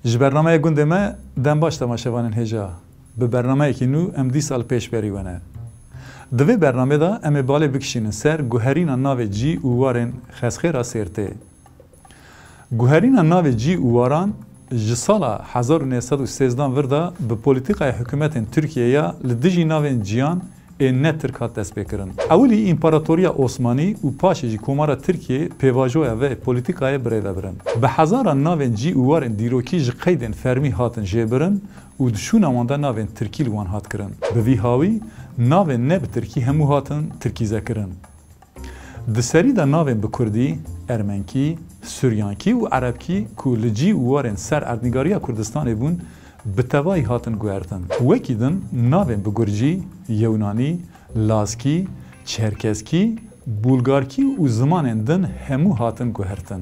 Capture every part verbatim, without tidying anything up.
Ji bernameya gundê me dem baş temaşevanên hêja. Bi bernameyekî nû em dîsa li pêşberî we ne. Di vê bernamê de em ê balê bikişînin ser guherîna navê cî û warên Xezxêra Sêrtê. Guherîna navê cî û waran ji sala hezar û neh sed û sêzdeh vir de bi polîtîkaya hikûmetên Tirkiyê ya li dijî navên ciyan ê ne Tirk hat destpêkirin. Ewilî Împaratoriya Osmanî û paşê jî Komara Tirkiyê pêvajoya vê polîtîkayê birêve birin. Bi hezaran navên cî û warên dîrokî ji qeydên fermî hatin jêbirin û di şûna wan de navên Tirkî li wan hat kirin. Bi vî hawî navên ne bi Tirkî hemû hatin Tirkîzekirin. Di serî de navên bi Kurdî, Ermenkî, Suryankî û Erebkî ku li cî û warên ser erdnîgariya Kurdistanê bûn, bi tevayî hatin guhertin. Wekî din navên bi Gurcî, Yewnanî, Lazkî, Çerkezkî, Bulgarkî û zimanên din hemû hatin guhertin.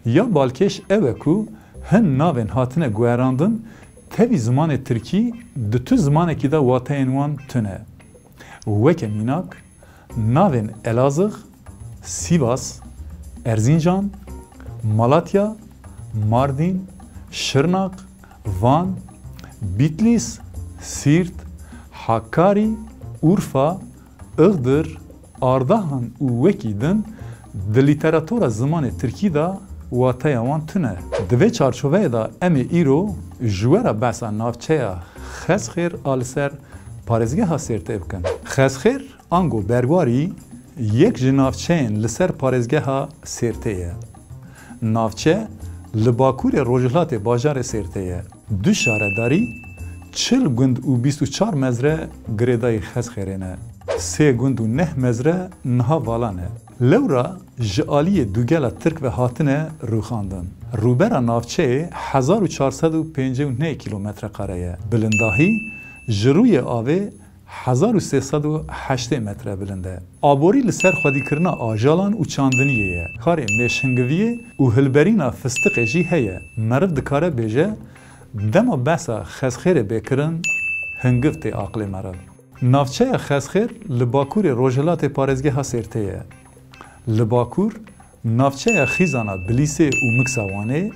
Ya balkêş ew e ku hin navên hatine guherandin, tevî zimanê Tirkî di tu zimanekî de wateyên wan tune. Weke mînak, navên Elazığ, Sivas, Erzincan, Malatya, Mardin, Şirnak, Van, Bitlîs, Sîrt, Hakkari, Urfa, Iğdır, Ardahan û wekî din di lîteratura zimanê tirkî de wateya wan tune. Di vê çarçoveyê de em ê îro ji we re behsa navçeya Xezxêr a li ser parêzgeha Sêrtê bikin. Xezxêr ango Berwarî yek ji navçeyên li ser parêzgeha Sêrtê ye. Navçe li bakurê rojhilatê bajarê Sêrtê ye. Du şaredarî, çil gund û bîst û çar mezre girêdayî Xezxêrê ne. Sê gund û neh mezre niha vala ne. Lewra ji aliyê dugela Tirk ve hatine rûxandin. Rûbera navçeyê hezar û çar sed û pêncî û neh kîlometre kare ye. Bilindahî ji rûyê avê hezar û sê sed û heştê metre bilind e. Aborî li ser xwedîkirina ajalan û çandiniyê ye. Karê mêşhingiviyê û hilberîna fistiqê jî heye. Meriv dikare bêje, dema behsa Xezxêrê bê kirin, hingiv tê aqilê meriv. Navçeya Xezxêr li bakurê rojhilatê parêzgeha Sêrtê ye. Li bakur, navçeya Xîzana Bilîsê û Miksa Wanê,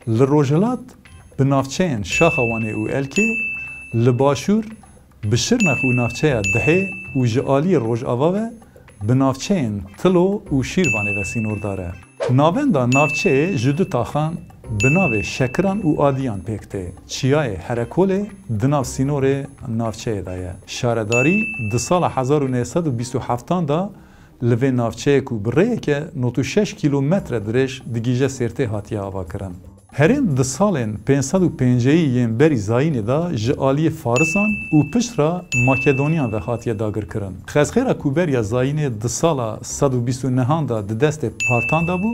li rojhilat bi navçeyên Şaxa Wanê û Elkê, li başûr bi Şirnex û navçeya Dihê û ji aliyê rojava ve bi navçeyên Tilo û Şîrvanê ve sînordar e. Navenda navçeyê ji du taxan bi navê Şekiran û Adiyan pêk tê. Çiyayê Herekolê di nav sînorê navçeyê de ye. Şaredarî di sala hezar û neh sed û bîst û heftan de li vê navçeyê ku bi rêyeke nod û şeş kîlometre dirêj digihîje Sêrtê hatiye avakirin. Herêm di salên pênc sed û pêncî yên berî zayînê de ji aliyê Farisan û piştre Makedoniyan ve hatiye dagirkirin. Xezxêra ku beriya zayînê di sala sed û bîst û nehan de di destê Partan de bû,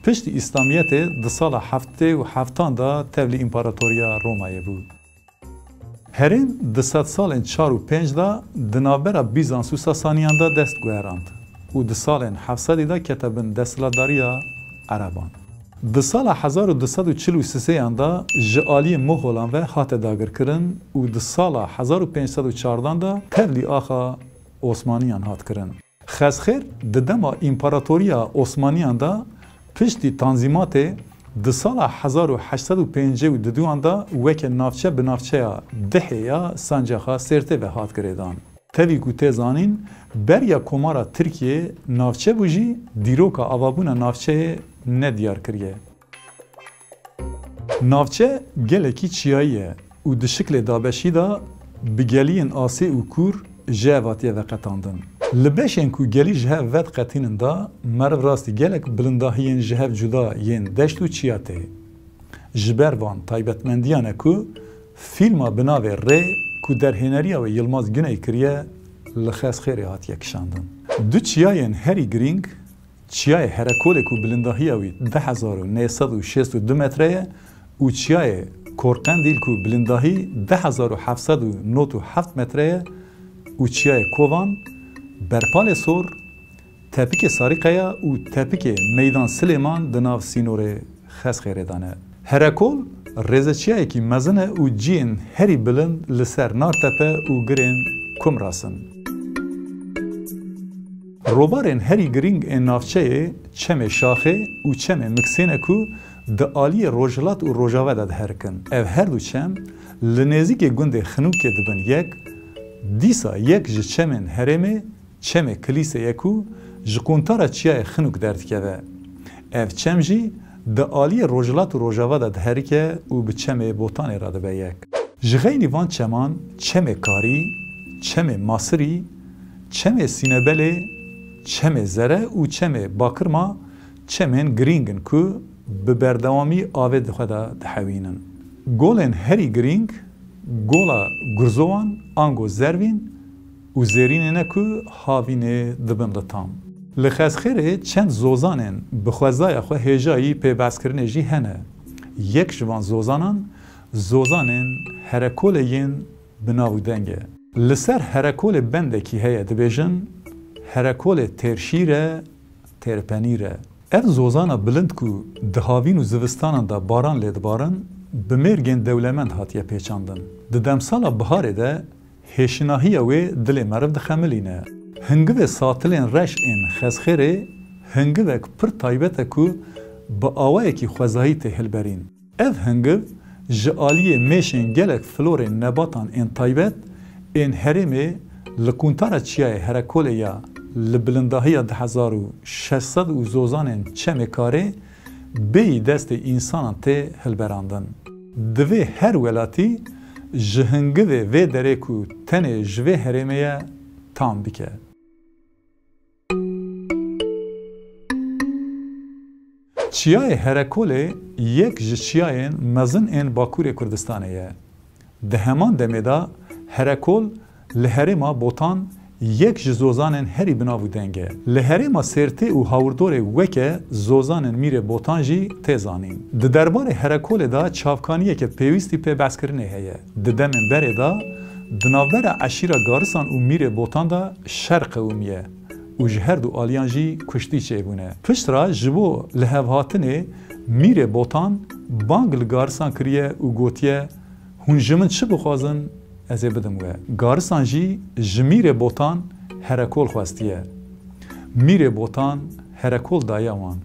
piştî Îslamiyetê di sala heftê û heftan de tevlî Împaratoriya Romayê bû. Herêm di sedsalên çar û pênc de di navbera Bîzans û Sasaniyan de dest guherand û di salên heft sedî de kete bin desthilatdariya Ereban. Di sala hezar û du sed û çil û sêyan de ji aliyê Moxolan ve hate dagirkirin û di sala hezar û pênc sed û çardan de tevlî axa Osmaniyan hat kirin. Xezxêr di dema Împaratoriya Osmaniyan de piştî tanzîmatê di sala hezar û heşt sed û pêncî û duduyan de weke navçe bi navçeya Dihê ya Sancaxa Sêrtê ve hat girêdan. Tevî ku tê zanîn, beriya Komara Tirkiyê navçe bû jî dîroka avabûna navçeyê nediyar kiriye. Navçe gelekî çiyayî ye û di şiklê dabeşî de bi geliyên asê û kûr ji hev hatiye veqetandin. Li beşên ku gelî ji hev vediqetînin de meriv rastî gelek bilindahiyên ji hev cuda yên deşt û çiya tê. Ji ber van taybetmendiyan e ku fîlma bi navê Rê ku derhêneriya wê Yilmaz Guney kiriye, li Xezxêrê hatiye kişandin. Du çiyayên herî girîng, Çiyayê Herekolê ku bilindahiya wî du hezar û neh sed û şêst û du metre ye û Çiyayê Korqendîl ku bilindahî du hezar û heft sed û nod û heft metre ye û Çiyayê Kovan, Berpalê Sor, Tepikê Sarîqeya û Tepikê Meydan Silêman di nav sînorê Xezxêrê de ne. Herekol rêzeçiyayekî mezin e û cihên herî bilind li ser Nartepe û girên Kumras in. Robarên herî girîng ên navçeyê çemê Şaxê û çemê Miksê ne ku di aliyê rojhilat û rojave de diherikin. Ev her du çem li nêzîkê gundê Xinûkê dibin yek, dîsa yek ji çemên herêmê çemê Kilîsê ye ku ji quntara çiyayê Xinûk derdikeve. Ev çem jî di aliyê rojhilat û rojava de diherike û bi çemê Botanê re dibe yek. Ji xeynî van çeman çemê Karî, çemê Masirî, çemê Sînebelê, çemê Zere û çemê Bakirma çemên girîng in ku bi berdewamî avê di xwe de dihewînin. Golên herî girîng Gola Gurzowan ango Zervîn û Zêrînê ne ku havînê dibin li tam. Li Xezxêrê çend zozanên bi xwezaya xwe hêjayî pêbezkirinê jî hene. Yek ji van zozanan zozanên Herekolê yên bi nav û deng e. Li ser Herekolê bendekî heye dibêjin, Herekolê têrşîr e, têrpenîr e. Ev zozana bilind ku di havîn û zivistanan de baran lê dibarin, bi mêrgên dewlemend hatiye pêçandin. Di demsala biharê de hêşinahiya wê dilê meriv dixemilîne. Hingivê satilên reş ên Xezxêrê hingivek pir taybet e ku bi awayekî xwezayî tê hilberîn. Ev hingiv ji aliyê mêşên gelek florên nebatan ên taybet ên herêmê li quntara çiyayê Herekolê ya li bilindahiya du hezar û şeş sed û zozanên çemê Karê bêyî destê însanan tê hilberandin. Divê her welatî ji hingivê vê derê ku tenê ji vê herêmê ye tam bike. Çiyayê Herekolê yek ji çiyayên mezin ên Bakurê Kurdistanê ye. Di heman demê de Herekol li herêma Botan yek ji zozanên herî bi nav û deng e. Li herêma Sêrtê û Hawirdorê weke zozanên Mîrê Botan jî tê zanîn. Di derbarê Herekolê de çavkaniyeke pêwîstî pê behskirinê heye. Di demên berê de di navbera eşîra Garisan û Mîrê Botan de şer qewimiye û ji her du aliyan jî kuştî çêbûne. Piştre ji bo lihevhatinê Mîrê Botan bang li Garisan kiriye û gotiye, Hûn ji min çi bixwazin, ez ê bidim we. Garisan jî ji Mîrê Botan Herekol xwestiye. Mîrê Botan Herekol daye wan.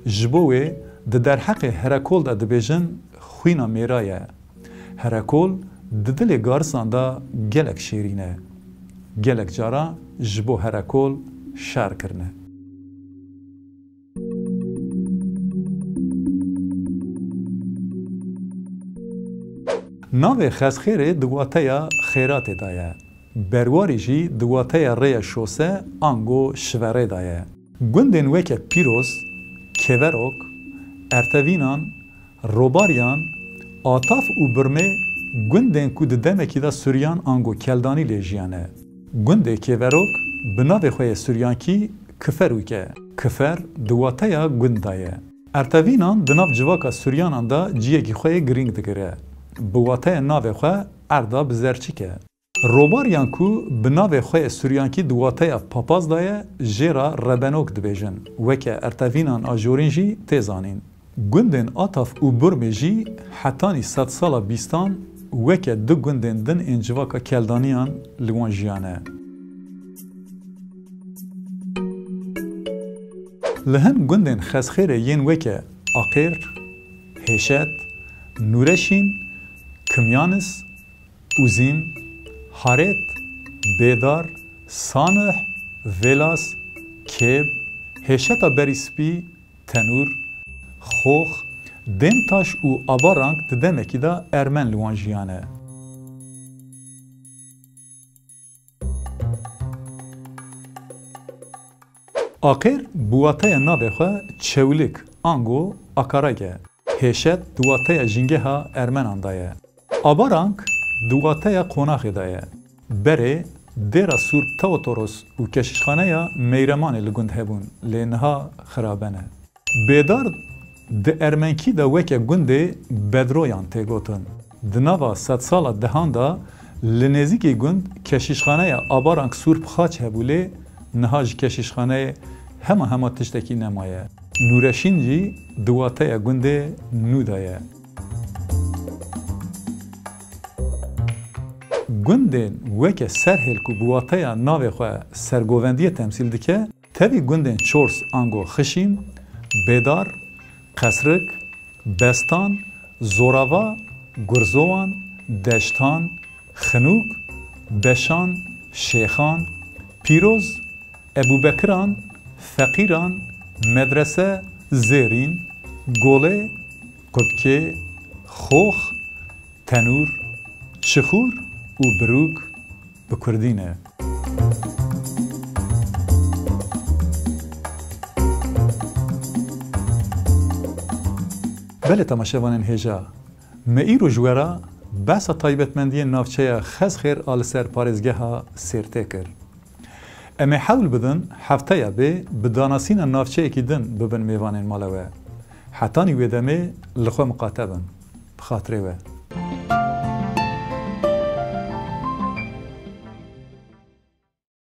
Ji bo wê di derheqê Herekol de dibêjin xwîna mêra ye. Herekol di dilê Garisan de gelek şêrîn e. Gelek cara ji bo Herekol şer kirine. Navê Xezxêrê di wateya xêratê de ye. Berwarî jî di wateya rêya şose ango şiverê de ye. Gundên weke Pîroz, Kêverok, Ertevînan, Robaryan, Ataf û Birmê gundên ku di demekî de Suryan ango Keldanî lê jiyane. Gundê Kêverok bi navê xwe yê Suryankî Kiferûk e. Kifer di wateya gund de ye. Ertevînan di nav civaka Suryanan de ciyekî xwe yê girîng digire. Bi wateya navê xwe Erda Bizerçik e. Robaryan ku bi navê xwe yê Suryankî di wateya papaz de ye, jê re Rebenok dibêjin. Weke Ertevînan a jorîn jî tê zanîn. Gundên Ataf û Burmê jî hetanî sedsala bîstan weke du gundên din ên civaka Keldaniyan li wan jiyane. Li hin gundên Xezxêrê yên weke Aqêr, Hêşet, Nûreşîn, Kimyanis, Uzîm, Harêt, Bêdar, Sanih, Vêlas, Kêb, Hêşeta Berî Spî, Tenûr, Xox, Dêmtaş û Avarang di demekî de Ermen li wan jiyane. Aqêr bi wateya navê xwe Çewlik ango Akarag e. Hêşet di wateya jîngeha Ermenan de ye. Abarang di wateya qonaxê de ye. Berê dêra Sûr Teotoros û keşîşxaneya Meyremanê li gund hebûn, lê niha xirabe ne. Bêdar di ermenkî de weke gundê Bedroyan tê gotin. Di nava sedsala dehan de li nêzîkî gund keşîşxaneya Abarang Sûr bi xaç hebû, lê niha ji keşîşxaneyê hema hema tiştekî nemaye. Nûreşîn jî di wateya gundê nû de ye. Gundên weke Serhêl ku bi wateya navê xwe sergovendiyê temsîl dike, tevî gundên Çors ango Xişîn, Bêdar, Qesrik, Bestan, Zorava, Gurzowan, Deştan, Xinûk, Beşan, Şêxan, Pîroz, Ebûbekiran, Feqîran, Medrese, Zêrîn, Golê, Qubkê, Xox, Tenûr, Çixûr û Birûk bi kurdî ne. Belê temaşevanên hêja, me îro ji we re behsa taybetmendiyên navçeya Xezxêr a li ser parêzgeha Sêrtê kir. Em ê hewl bidin hefteya bê bi danasîna navçeyekî din bibin mêvanên mala we. Hetanî wê demê li xwe miqate bin. Bi xatirê we.